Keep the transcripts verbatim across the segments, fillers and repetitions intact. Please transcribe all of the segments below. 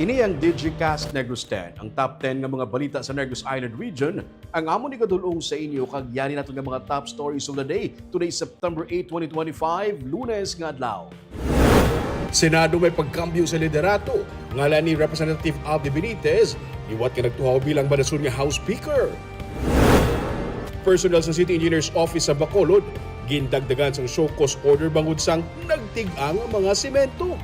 Ini ang Digicast Negros ten, ang top ten nga mga balita sa Negros Island Region, ang amon igadul-ong sa inyo, kag yari nato nga mga top stories of the day. Today, September eight, twenty twenty-five, Lunes nga adlaw. Senado may pagkambyo sa liderato, ngalan ni Representative Aldi Benitez, liwat nga nagtuhaw bilang madason nga House Speaker. Personnel sa City Engineer's Office sa Bacolod, gindagdagan sang show cause order bangod sang nagtig-a nga mga semento.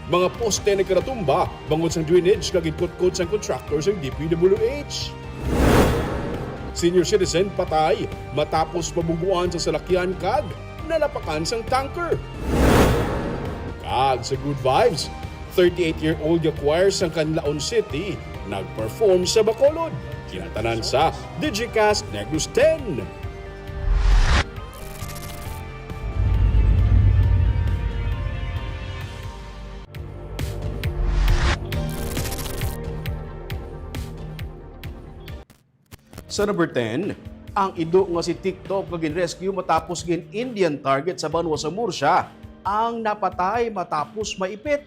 Mga poste nagkanatumba bangod sang drainage nga ginkutkot sang contractor sang D P W H. Senior citizen patay matapos mabungguan sa salakyan kag nalapakan sang tanker. Kag sa Good Vibes, thirty-eight-year-old nga choir sang Canlaon City nag-perform sa Bacolod. Kinatanan sa Digicast Negros ten. Sa number ten, ang ido nga si TikTok nga gin-rescue matapos gin-Indian target sa banwa sa Murcia ang napatay matapos maipit.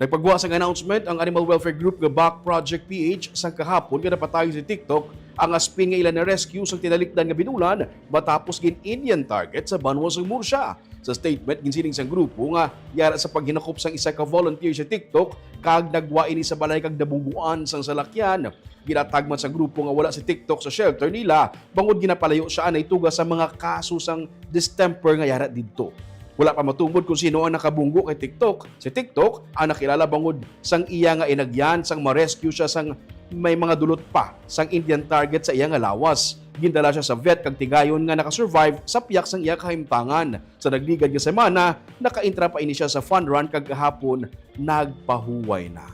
Nagpagwa sang announcement ang animal welfare group nga Back Project P H sang kahapon nga napatay si TikTok, ang aspin nga ila na-rescue sang tinalikdan nga binulan matapos gin-Indian target sa banwa sa Murcia. Sa statement, ginsiling sang grupo nga yara sa paghinakop sang isa ka volunteer sa TikTok kag nagwa ini sa balay kag nabungguan sang salakyan. Ginatagman sang grupo nga wala si TikTok sa shelter nila bangod ginapalayo siya anay tuga sa mga kaso sang distemper nga yara didto. Wala pa matumod kung sino ang nakabunggo kay TikTok. Si TikTok ang nakilala bangod sang iya nga inagyan sang ma-rescue siya sang may mga dulot pa sang Indian target sa iya nga lawas. Gindala siya sa vet kag tigayon nga nakasurvive sa piyak sang iya kahimtangan. Sa nagligad nga semana, nakaintra pa ini siya sa fun run kag kahapon nagpahuway na.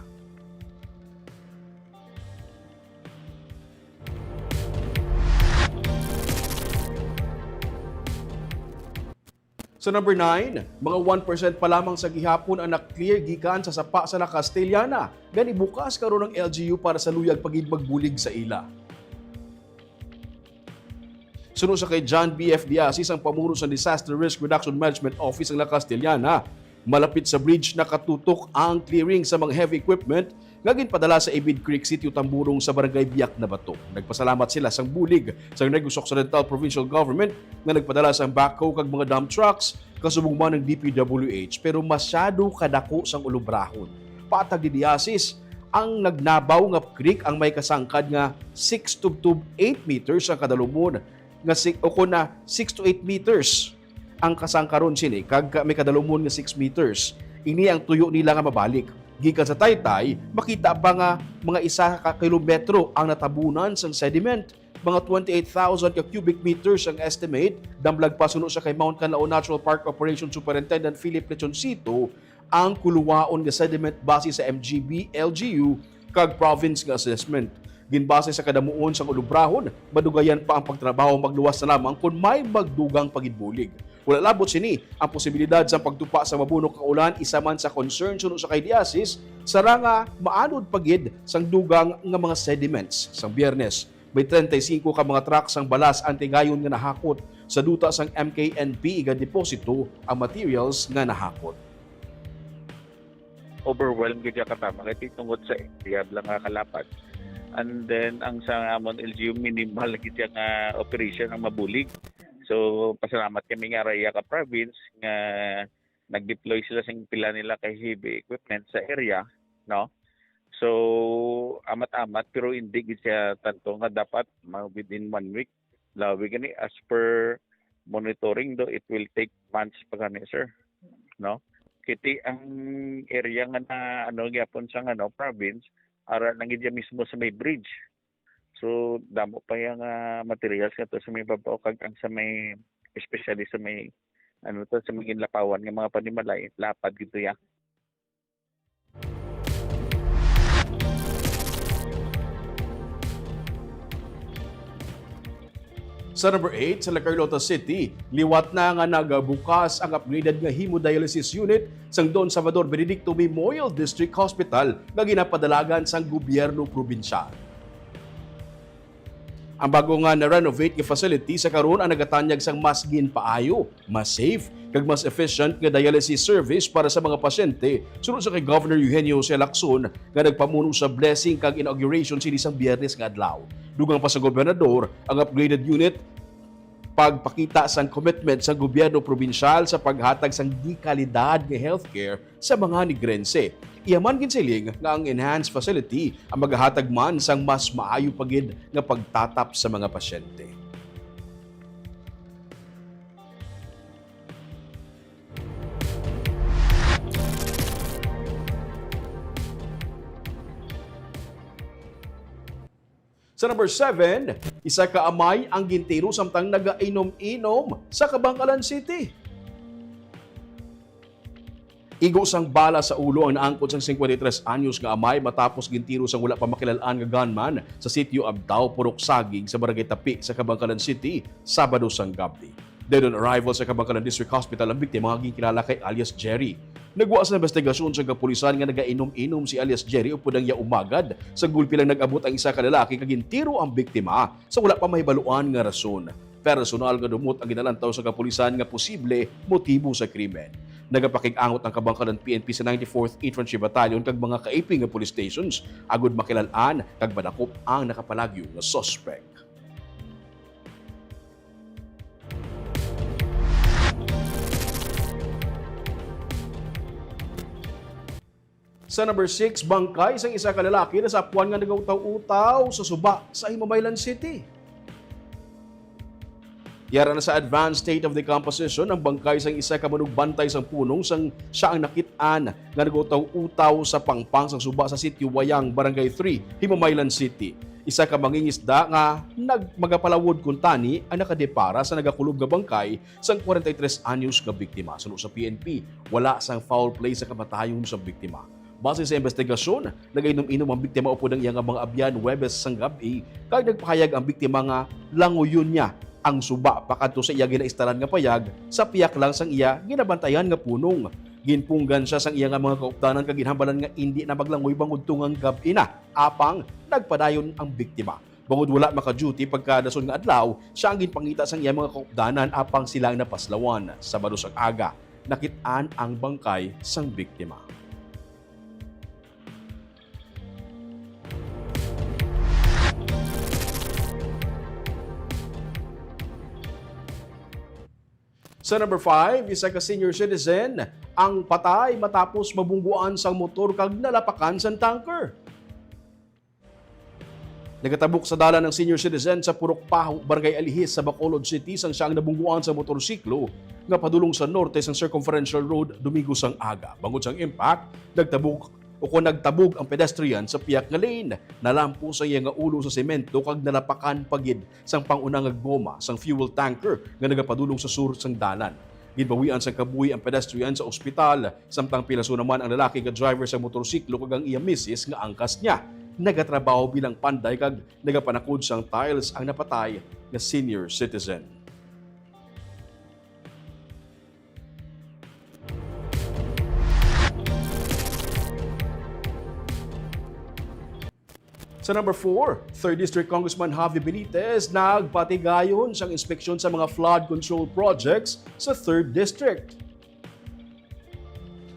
Sa number nine, mga one percent pa lamang sa gihapon ang na-clear gikan sa sapa sa La Castellana. Gani bukas karon ang L G U para sa luyag pa gid magbulig sa ila. Suno sa kay John B F Diasis, ang pamuno sa Disaster Risk Reduction Management Office ang La Castellana, malapit sa bridge nakatutok ang clearing sa mga heavy equipment nga ginpadala sa Ibid Creek, Sitio Tamburong sa Barangay Biak na Bato. Nagpasalamat sila sang bulig sa Negros Occidental Provincial Government nga nagpadala sang backhoe kag mga dump trucks, kasubong man ang D P W H, pero masyado kadako sang ulubrahon. Patag ni Diasis, ang nagnabaw nga creek ang may kasangkad nga six tubtob eight meters ang kadalumon nga si-, o kon na six to eight meters ang kasangkaron sini, kag may kadalumon nga six meters. Ini ang tuyo nila nga mabalik. Gikan sa Taytay, makita pa nga mga isa ka kilometro ang natabunan sang sediment. Mga twenty-eight thousand ka cubic meters ang estimate. Damlag pa, suno sa kay Mount Canlaon Natural Park Operations Superintendent Philip Lechoncito, ang kuluwaon nga sediment base sa M G B, L G U, kag province nga assessment. Ginbase sa kadamuon sang ulubrahon, madugayan pa ang pagtrabaho, magluwas na lamang kon may magdugang pagidbulig. Wala labot sini, ang posibilidad sa pagtupa sa mabuno ka ulan isa man sa concern suno sa kay Diasis, sarang nga maanod pa gid sang dugang nga mga sediments. Sang Biyernes, may treinta y cinco ka mga truck sang balas ang tigayon nga nahakot. Sa duta sang M K N P, iga-deposito ang materials nga nahakot. Overwhelmed gid siya katama kay tungod sa area lang nga kalapad. And then ang sa amon L G U, minimal gid siya nga operation ang mabulig. So pasalamat kami nga ara iya ka province nga nag-deploy sila sing pila nila ka heavy equipment sa area, no? So amat-amat, pero hindi gid siya tanto nga dapat ma- within one week. Labi gani, as per monitoring do, it will take months pa gani, sir. No? Kiti ang area nga na ano gyapon sa ano province, ara lang gid mismo sa may bridge. So damo pa yang ah, materials nga to sa may babaw kag ang sa may, especially sa may ano to, sa may ginlapawan nga mga panimalay, lapad gid to ya. Sa number eight, sa La Carlota City, liwat na nga nagabukas ang upgraded nga hemodialysis unit sang Don Salvador Benedicto Memorial District Hospital nga ginapadalagan sang gobyerno probinsyal. Ang bago nga na-renovate nga facility sa karon ang nagatanyag sang mas ginpaayo, mas safe, kag mas efficient nga dialysis service para sa mga pasyente, suno sa kay Governor Eugenio Jose Lacson, nga nagpamuno sa blessing kag inauguration sini sang Biyernes nga adlaw. Dugang pa sa gobernador, ang upgraded unit pagpakita sang commitment sang gobyerno probinsyal sa paghatag sang dekalidad nga healthcare sa mga Negrense. Iya man ginsiling nga ang enhanced facility ang magahatag man sang mas maayo pa gid nga pagtatap sa mga pasyente. Sa number seven, isa ka amay ang gintiro samtang nagainom-inom sa Kabankalan City. Igo sang bala sa ulo ang naangkon sang cincuenta y tres anyos nga amay matapos gintiro sang wala pa makilal-an nga gunman sa sitio Abdao, Purok Saging sa Barangay Tapi sa Kabankalan City, Sabado sang gab-i. Dead on arrival sa Kabankalan District Hospital ang biktima nga ginkilala kay alias Jerry. Nagwa sa investigasyon sa kapulisan nga nagainom-inom si alias Jerry upod ang iya umagad. Sa gulpi lang nag-abot ang isa ka lalaki kag gintiro ang biktima sa wala pa mahibaluan nga rason. Personal nga dumot ang ginalantaw sa kapulisan nga posible motibo sa krimen. Nagapakig-angot ang Kabankalan P N P sa ninety-fourth Infantry Battalion kag mga kaiping nga police stations agud makilal-an kag madakop ang nakapalagyo nga suspek. Sa number six, bangkay sang isa ka lalaki nasapuan nga nagautaw-utaw sa suba sa Himamaylan City. Yara na sa advanced state of decomposition ang bangkay sang isa ka manugbantay sang punong sang siya ang nakit-an nga nagautaw-utaw sa pangpang sang suba sa Sitio Wayang, Barangay three, Himamaylan City. Isa ka mangingisda nga nagmagapalawod kuntani ang nakadepara sa nagakulob nga bangkay sang kwarenta y tres anyos nga biktima. Suno sa P N P, wala sang foul play sa kamatayon sang biktima. Base sa investigasyon, nagainom-inom ang biktima upod ang iya nga mga abyan Huwebes sang gab-i, kag nagpahayag ang biktima nga languyon niya ang suba pakadto sa iya ginaistaran nga payag sa piyak lang sang iya ginabantayan nga punong. Ginpunggan siya sang iya nga mga kaupdanan kag ginhambalan nga indi na maglangoy bangod tungang gab-i na, apang nagpadayon ang biktima. Bangod wala maka-duty pagkadason nga adlaw, siya ang ginpangita sang iya mga kaupdanan apang sila ang napaslawan. Sabado sang aga, nakit-an ang bangkay sang biktima. Sa number five, isa ka senior citizen ang patay matapos mabungguan sang motor kag nalapakan sang tanker. Nagatabok sa dalan ang senior citizen sa Purok Paho, Barangay Alihis sa Bacolod City sang siya ang nabungguan sa motorsiklo nga padulong sa norte sang Circumferential Road Domingo sang aga. Bangod sang impact, nagtabok ukon nagtabog ang pedestrian sa piyak nga lane. Nalampo sa iya nga ulo sa semento kag nalapakan pa gid sang pang-una nga goma sang fuel tanker nga nagapadulong sa sur sang dalan. Ginbawian sang kabuhi ang pedestrian sa ospital, samtang pilaso naman ang lalaki nga driver sa motorsiklo kag ang iya misis nga angkas niya. Nagatrabaho bilang panday kag nagapanakod sang tiles ang napatay nga senior citizen. Sa number four, Third District Congressman Javi Benitez nagpatigayon sang inspeksyon sa mga flood control projects sa Third District.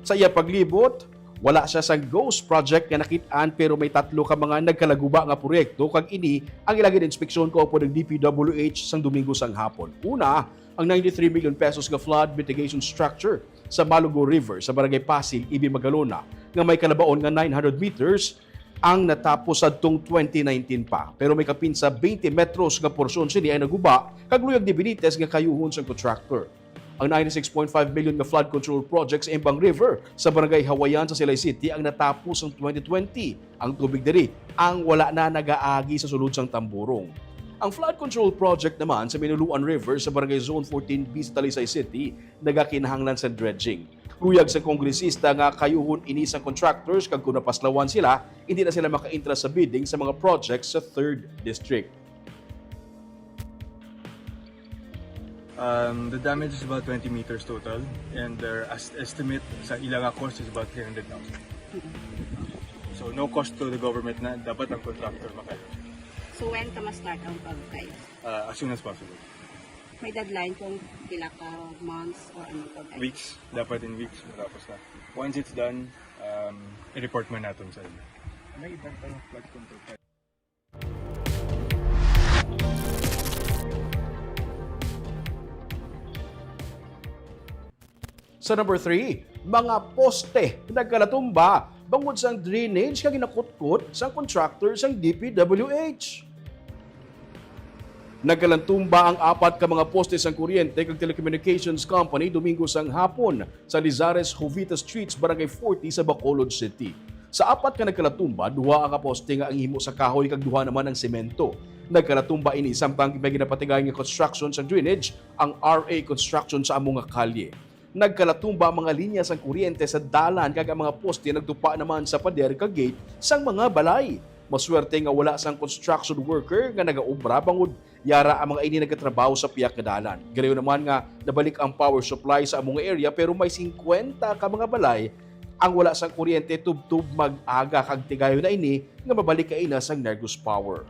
Sa iya paglibot, wala siya sang ghost project nga nakit-an, pero may tatlo ka mga nagkalaguba nga proyekto, kag ini ang ila gin-inspeksyon kaupod ang D P W H sang Domingo sang hapon. Una, ang ninety-three million pesos nga flood mitigation structure sa Malugo River sa Barangay Pasil, Ibi, Magalona, nga may kalabaon nga nine hundred meters ang natapos sadtong twenty nineteen pa. Pero may kapin sa twenty metros nga porsyon sini ang naguba, kag luyag ni Benitez nga kayuhon sang contractor. Ang ninety-six point five million nga flood control project sa Imbang River sa Barangay Hawayan sa Silay City ang natapos sang twenty twenty. Ang tubig diri ang wala na nagaagi sa sulod sang Tamburong. Ang flood control project naman sa Minuluan River sa Barangay Zone fourteen B sa Talisay City nagakinahanglan sa dredging. Luyag sa kongresista nga kayuhon ini sang contractors, kag kung napaslawan sila, hindi na sila makaintra sa bidding sa mga projects sa Third District. Um, the damage is about twenty meters total, and their as- estimate sa ila nga cost is about three hundred thousand. So no cost to the government na, dapat ang contractor makayo. So, when ka ma-start ang pag-guide? Uh, as soon as possible. May deadline kung pila ka months or ano pag Weeks. Dapat in weeks matapos na. Once it's done, um, i-report man natin sa inyo. May iban pa yung flood control. Sa number three, mga poste nagkalatumba bangod sang drainage nga ginakutkot sang contractor sang D P W H. Nagkalatumba ang apat ka mga poste sang kuryente kag telecommunications company Domingo sang hapon sa Lizares Jovita Streets, Barangay forty sa Bacolod City. Sa apat ka nagkalatumba, duha ang poste nga ang himo sa kahoy kag duha naman ang semento. Nagkalatumba ini samtang may ginapatigay nga construction sang drainage ang R A Construction sa amo nga kalye. Nagkalatumba ang mga linya sang kuryente sa dalan kag ang mga poste nagtupa naman sa pader kag gate sang mga balay. Maswerte nga wala sang construction worker nga nagaobra bangod yara ang mga ini nagatrabaho sa piyak nga dalan. Ganayon naman nga nabalik ang power supply sa amo nga area, pero may singkwenta ka mga balay ang wala sang kuryente tubtob mag-aga, kag tigayon na ini nga mabalik kaina sang Negros Power.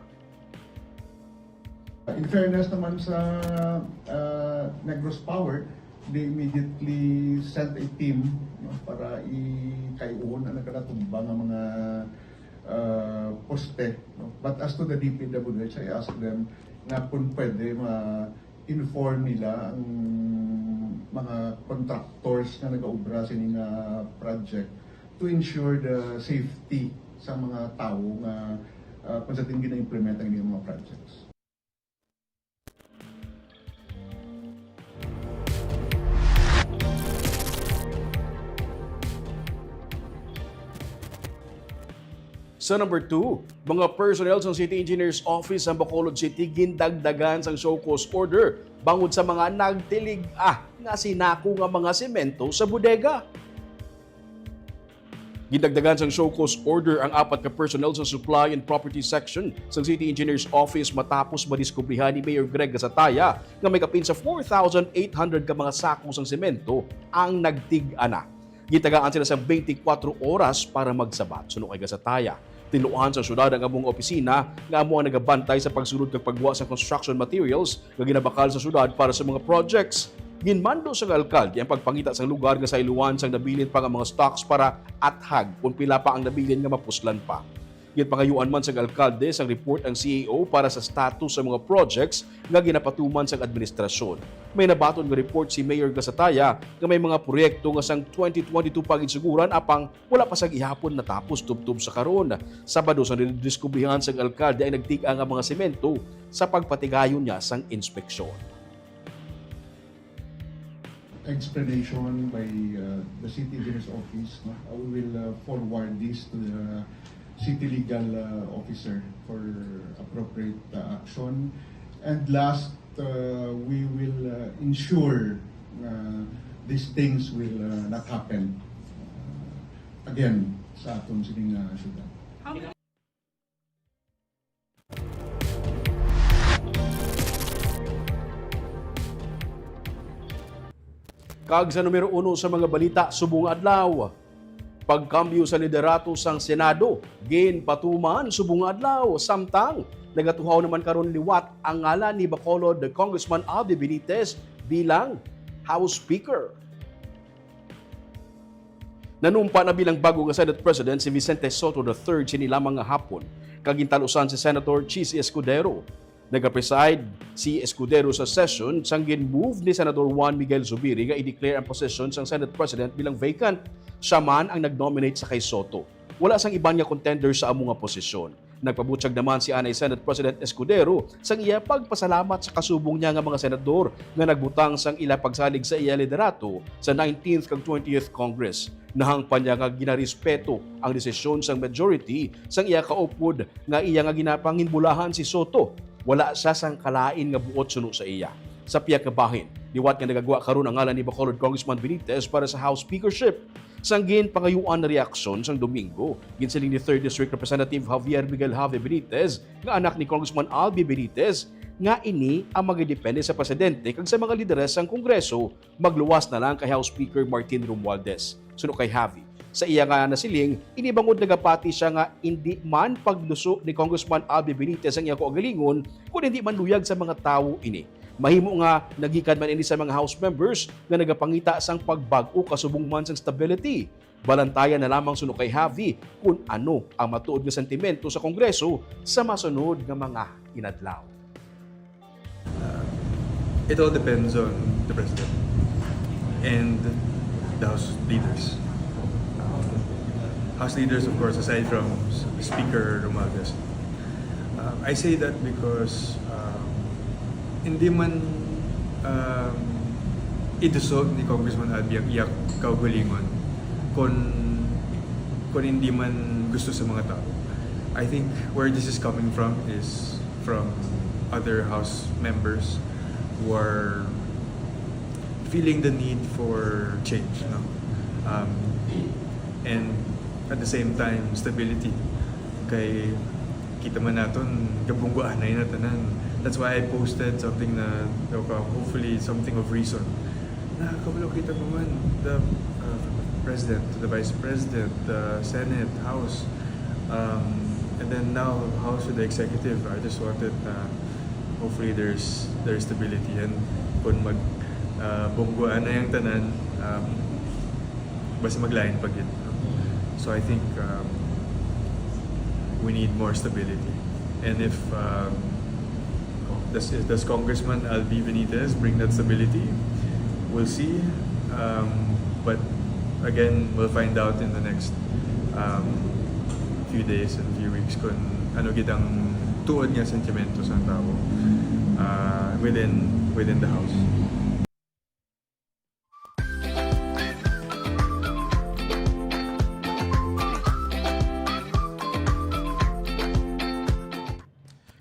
In fairness naman sa uh, Negros Power, they immediately sent a team, no, para ikaiuhon ang nagkalatumba nga mga uh, poste. No? But as to the D P W H, I asked them nga kung pwede ma-inform nila ang mga contractors nga nagaobra sini nga project to ensure the safety sa mga tawo nga uh, kung sa atin gina-implement ang ilang mga projects. Sa number two, mga personnel sang City Engineers Office sa Bacolod City gindagdagan sang show cause order bangod sa mga nagtilig-a nga sinako nga mga semento sa bodega. Gindagdagan sang show cause order ang apat ka personnel sa Supply and Property Section sang City Engineers Office matapos madiskubrihan ni Mayor Greg Gasataya nga may kapin sa four thousand eight hundred ka mga sako sang semento ang nagtig-a na. Gitagaan sila sa twenty-four oras para magsabat. Suno kay Gasataya, tinluan sa syudad ang among opisina nga amo ang nagabantay sa pagsulod kag pagwa sa construction materials nga ginabakal sa syudad para sa mga projects. Ginmando sang alkalde ang pagpangita sang lugar nga sayluan sang nabilin pa nga mga stocks para athag kon pila pa ang nabilin nga mapuslan pa. Ginpangayuan man sang alkalde sang report ang C A O para sa status sa mga projects nga ginapatuman sang administrasyon. May nabaton nga report si Mayor Gasataya nga may mga proyekto nga sang twenty twenty-two pa ginsuguran apang wala pa sa gihapon natapos tubtob sa karon. Sabado sa nidiskubrihan sang alkalde ay nagtig-a nga mga semento sa pagpatigayon niya sang inspeksyon. Explanation by uh, the city engineer's office. No? Uh, we will uh, forward this to the city legal uh, officer for appropriate uh, action. And last, uh, we will uh, ensure uh, these things will uh, not happen uh, again sa aton sining uh, syudad. Kag sa numero uno sa mga balita subong nga adlaw, pagkambyo sa liderato sang Senado ginpatuman subong nga adlaw, samtang nagatuhaw naman karon liwat ang ngalan ni Bacolod Congressman Albi Benitez bilang House Speaker. Nanumpa na bilang bago nga Senate President si Vicente Sotto the third sini lamang nga hapon, kag gintalusan si Senator Chiz Escudero. Nagapreside si Escudero sa session sang gin-move ni Senador Juan Miguel Zubiri nga i-declare ang posisyon sang Senate President bilang vacant. Siya man ang nag-nominate sa kay Sotto. Wala sang iban nga contender sa amo nga posisyon. Nagpabutyag naman si anay Senate President Escudero sang iya pagpasalamat sa kasubong niya nga mga senador nga nagbutang sang ila pagsalig sa iya liderato sa nineteenth kag twentieth Congress. Nahangpan niya nga ginarespeto ang desisyon sang majority sang iya kaupod nga iya nga ginapanginbulahan si Sotto. Wala siya sang kalain nga buot suno sa iya. Sa pihak nga bahin, liwat nga nagagwa karon ang ngalan ni Bacolod Congressman Benitez para sa House Speakership. Sang ginpangayuan na reaksyon sang Domingo, ginsiling ni third District Representative Javier Miguel Jave Benitez, nga anak ni Congressman Albi Benitez, nga ini ang magidepende sa presidente kag sa mga lideres sang Kongreso, magluwas na lang kay House Speaker Martin Romualdez. Suno kay Javi, Sa iya nga nasiling, ini bangod nagapati siya nga indi man pagluso ni Congressman Albi Benitez ang iya kaugalingon, kun indi man luyag sa mga tawo ini. Mahimo nga nagikan man ini sa mga House members nga nagapangita sang pagbag-o kasubong man sang stability. Balantayan na lamang suno kay Javi kun ano ang matuod nga sentimento sa Kongreso sa masunod nga mga inadlaw. It all depends on the president and the House leaders. Um, House leaders, of course, aside from S- Speaker Romualdez. Uh, I say that because um, hindi man um, idusog ni Congressman Albi ang iya kaugalingon kung, kung hindi man gusto sa mga tao. I think where this is coming from is from other House members who are feeling the need for change, no? Um, and at the same time, stability. Kay kita man naton, gabungguanay na tanan. That's why I posted something na, uh, hopefully something of reason. Na kabalo kita pa man, the uh, president, the vice president, the Senate, House, um, and then now House with the executive. I just wanted na hopefully there's there's stability and kung mag uh, bungguan na yung tanan, um, basta maglain pa gid. So I think um, we need more stability. And if um, does, does Congressman Albi Benitez bring that stability? We'll see. Um, but again, we'll find out in the next um, few days and few weeks kung ano gid ang tuod nga sentimento sa tao uh, within within the house.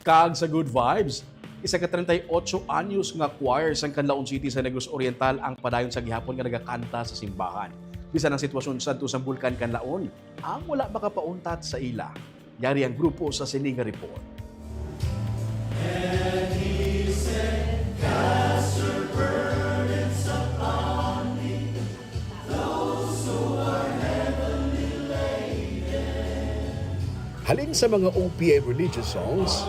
Kag sa Good Vibes, isa ka treinta y ocho anyos nga choir sang Canlaon City sa Negros Oriental ang padayon sa gihapon nga nagakanta sa simbahan. Bisan ang sitwasyon sadto sa Bulkan Canlaon, ang wala makapauntat sa ila. Yari ang grupo sa sini nga report. Halin sa mga O P M religious songs,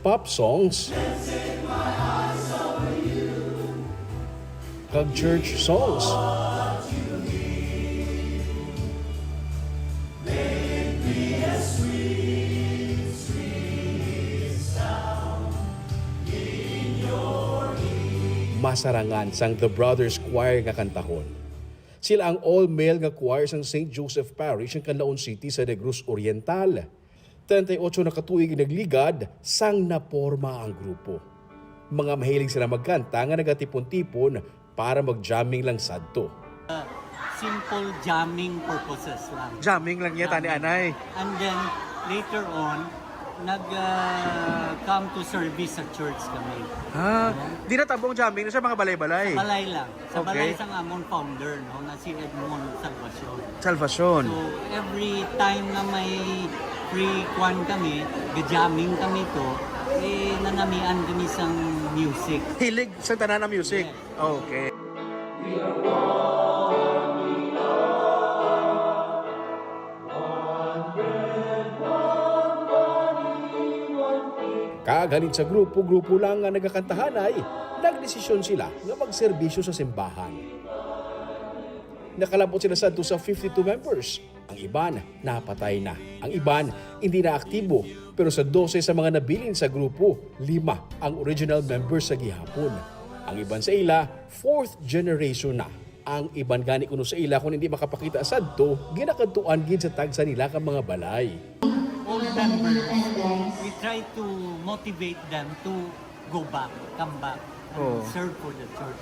pop songs, kag church songs. Masarangan sang The Brothers Choir nga kantahon. Sila ang all-male nga choir sang Saint Joseph Parish sang Canlaon City sa Negros Oriental. Treinta y ocho na ka tuig ang nagligad sang naporma ang grupo. Mga mahilig sila magkanta nga nagatipon-tipon para mag-jamming lang sadto. Simple jamming purposes lang. Jamming lang niya, tani anay. And then, later on, nag-come to service sa church kami. Ha? Di na tabong jamming sa mga balay-balay. Balay lang. Sa balay Okay. sang amon founder, no, na si Edmond Salvacion. Salvacion. So, every time na may free kwan kami, ga-jamming kami to, eh, nanamian kami sang music. Hilig sa tanan ang music. Okay. Kag halin sa grupo-grupo lang nga nagakantahanay, nagdesisyon sila nga magserbisyo sa simbahan. Nakalabot sila sadto sa fifty-two members. Ang iban napatay na. Ang iban hindi na aktibo. Pero sa dose sa mga nabilin sa grupo, lima ang original members sa gihapon. Ang iban sa ila, fourth generation na. Ang iban gani kuno sa ila, kung hindi makapakita sadto, ginakadtuan gid sa tagsa nila ka mga balay. Old members, we try to motivate them to go back, come back, and Oo. serve for the church.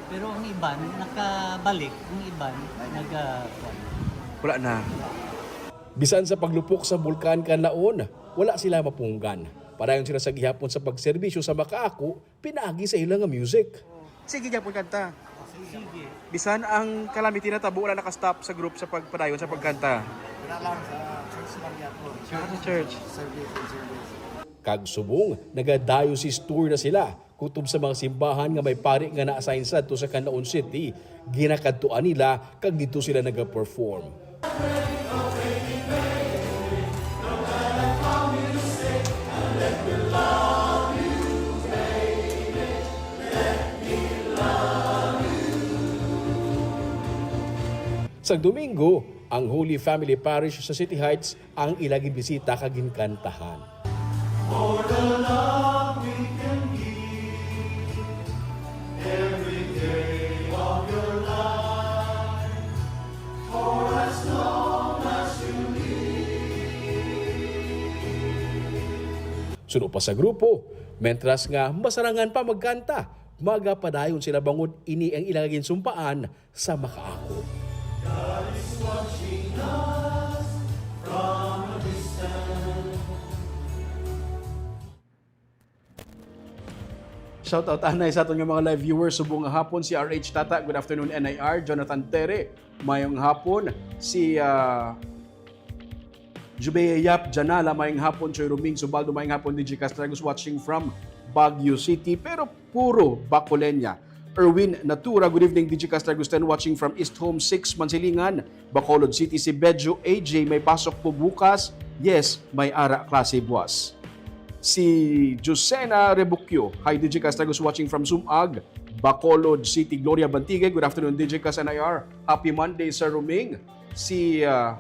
Pero ang iban, nakabalik. Ang iban, nag- Wala na. Bisan sa paglupok sa Bulkan Kanlaon, wala sila mapunggan. Padayon sila sa gihapon sa pagserbisyo sa makaako pinaagi sa ila nga music. Sige gyapon kanta. Sige. Bisan ang calamity natabo, wala nakastop sa group sa pagpadayon sa pagkanta. Wala lang sa church lang niya po. Church, church. Service and service. Kag subong naga-diocese tour na sila kutob sa mga simbahan nga may pari nga na-assign sadto sa Canlaon City, ginakadtuan nila kag didto sila naga-perform. Sang Domingo, ang Holy Family Parish sa City Heights ang ila ginbisita kag ginkantahan. For the love we can give every day of your life, for as long as you live. Suno pa sa grupo, mentras nga masarangan pa magkanta, magapadayon sila bangod ini ang ilang ginsumpaan sa makaako. God is watching us from a distance. Shout out anay sa aton nga mga live viewers subong nga hapon, si R H Tata, good afternoon. N I R Jonathan Tere, mayong hapon. Si ah, Jubea Yap Janala, mayong hapon. Choy Ruming Subaldo, mayong hapon. D J Castragos watching from Baguio City, pero puro Bacolenia. Erwin Natura, good evening, D J Castragos ten, watching from East Home six, Mansilingan, Bacolod City. Si Bedjo A J, may pasok po bukas. Yes, may ara klase buwas. Si Jusena Rebuccio, hi D J Castragos watching from Sumag, Bacolod City. Gloria Bantigue, good afternoon D J Cas N I R. Happy Monday, Sir Ruming. Si ah,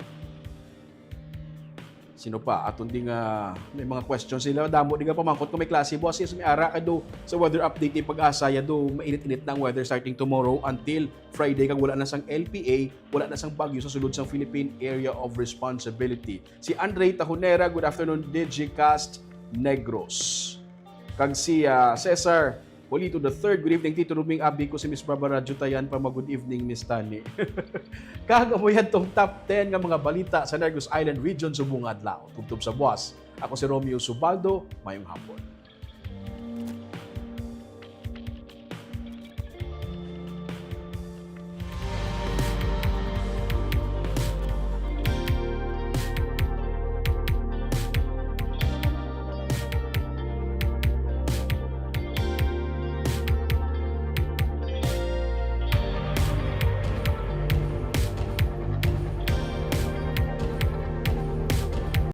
sino pa? Aton di nga may mga questions sila. Damo di nga pamangkot kung may klase buwas. Yes, may ara kay do sa weather update ni Pag-asa, ya do mainit-init na ang weather starting tomorrow until Friday, kag wala na sang L P A, wala na sang bagyo sa sulod sang Philippine Area of Responsibility. Si Andre Tahonera, good afternoon, D J Cast Negros. Kag si ah, Cesar Polito the third, good evening, Tito Ruming, abi ko si Miss Barbara Jutayan pa mag-good evening, Miss Tani. Kag amo yan tong top ten nga mga balita sa Negros Island Region subong adlaw. Tubtob sa buwas, ako si Romeo Subaldo, mayong hapon.